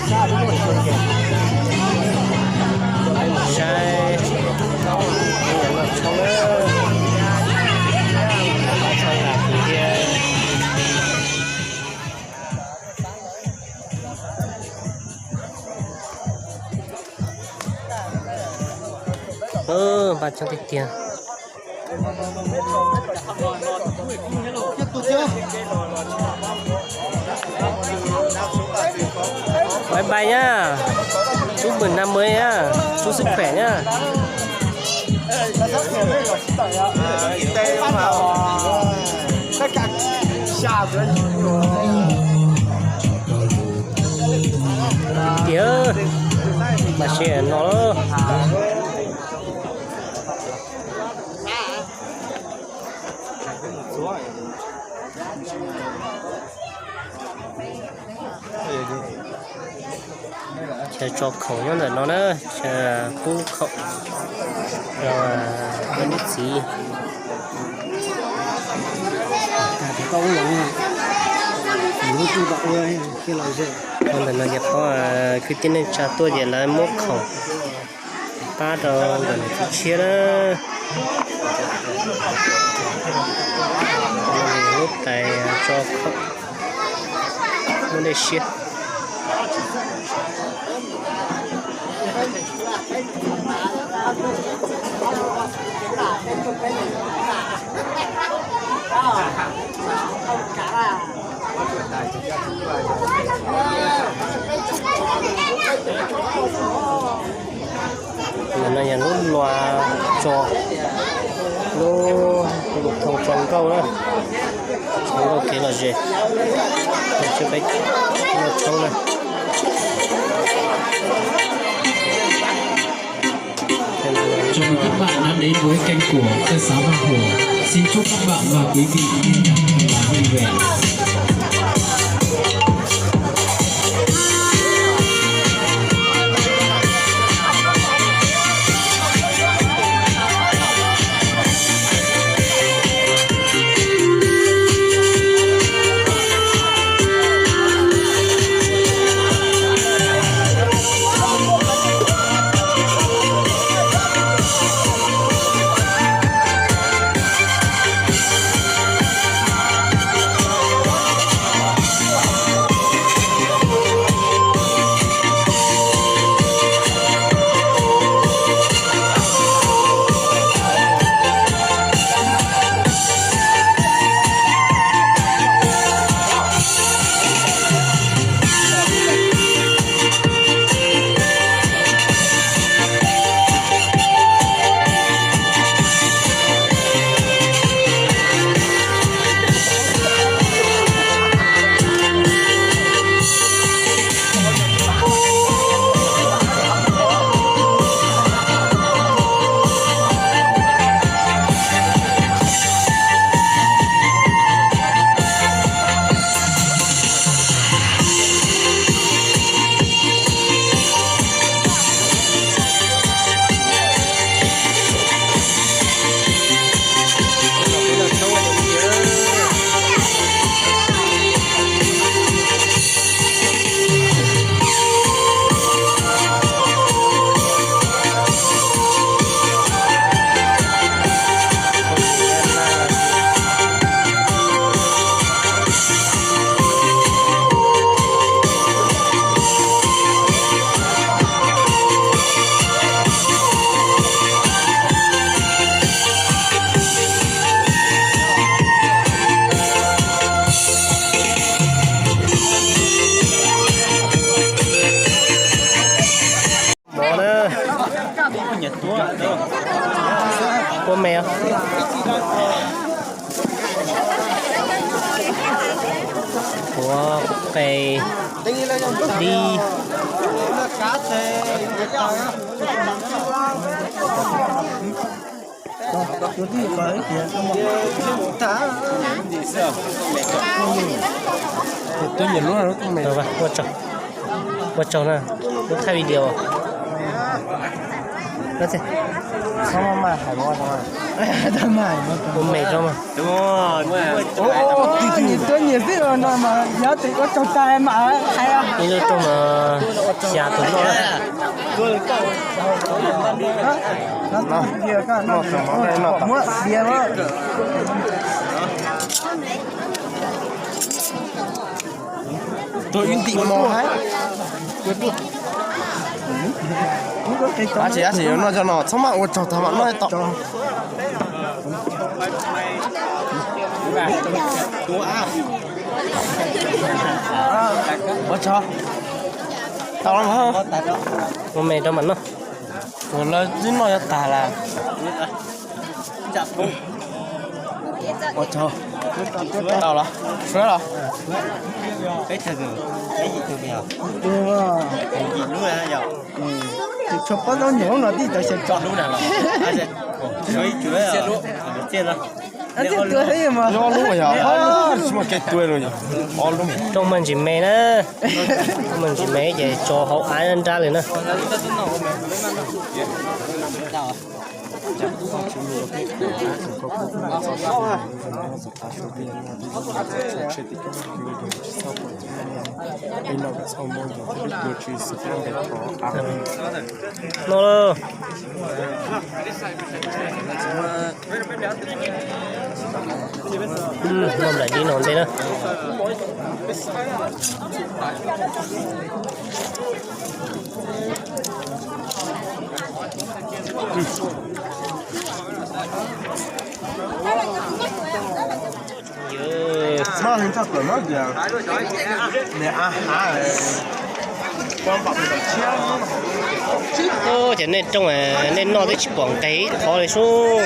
Saib, noj tshoob na, tshoob lam tiag. Npaj tshoob tiag tiag. Bye bye nhá. Chúc mừng năm mới nhá. Chúc sức khỏe nhá. Tiag, mas sia no. Ces tso khoom nyob ntawm no na, ces pub khoom rau niam txiv. Ntawm no ces pab kwv tij neej tsa tuaj ces lawv muab khoom pab rau nkawm niam txiv tshiab na. Lub tais tso khoom, muaj dej siab. Ntawm no yog lub luag tso, lub thoo tso nkauj na, tso nkauj kev lom zem, tshoob na. Chào mừng các bạn đã đến với kênh của Tây Sáo Văn Hổ. Xin chúc các bạn và quý vị và vui vẻ. Mov na. Kua me os. Ua qe dib. Ua tsaug na, lub thaij video. Ua me rau mas. Ib lub rooj mas xya tus noj. Noj, noj tom. Tus ib ntim mos hab. Ab tsi, ab tsi, yuav noj zog no txhob maj ua tsaug tag mam noj tom. Ua tsaug. Tau los. Ua me rau mam noj. Tus lawv twb noj yuav tag lawm. Ua tsaug. Tau los? Suav los? Tsis tshua paub zaub nyuam no tib tau xyaw tso. Ob lub yog, tsis muaj kev tuaj los yog ob lub. Rooj mag ntsis me na, rooj mag ntsis me ces tso hauv av nrab li na. Noj lawm. Noj nplaim dib no ntej na. Ces nej rooj, nej noj twb tsis pom nqes ib qho li sub.